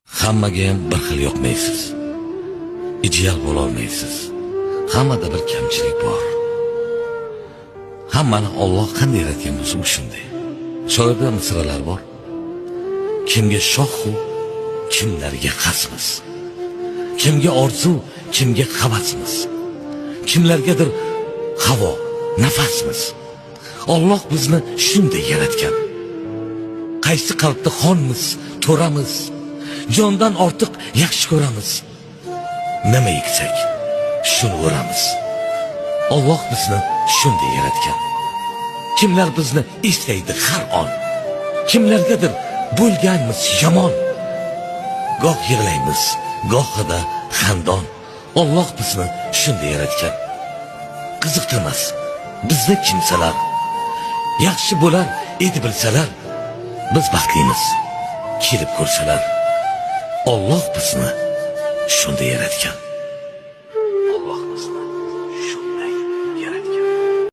Hammaga ham bir xil yoqmaysiz. Ideal bo'la olmaysiz. Hammada bir kamchilik bor. Hammani Alloh qanday yaratgan bo'lsa, u shunday. Shoirda misralar bor. Kimga shoh-u, kimlarga xasmiz. Kimga orzu, kimga havasmiz. Kimlargadir havo, nafasmiz. Alloh bizni shunday yaratgan. Qaysi qalbda xonmiz, to'ramiz. Jondan ortiq yaxshi ko'ramiz. Nima eksak, shuni o'ramiz. Alloh bizni shunday yaratgan. Kimlar bizni eslaydi har on. Kimlargadir bo'lganmiz yomon. Goh yig'laymiz, gohida xandon. Alloh bizni shunday yaratgan. Qiziqtirmas bizni kimsalar. Yaxshi bo'lar edi bilsalar, biz baxtlimiz. Kelib ko'rsalar. Alloh bizni shunday yaratgan.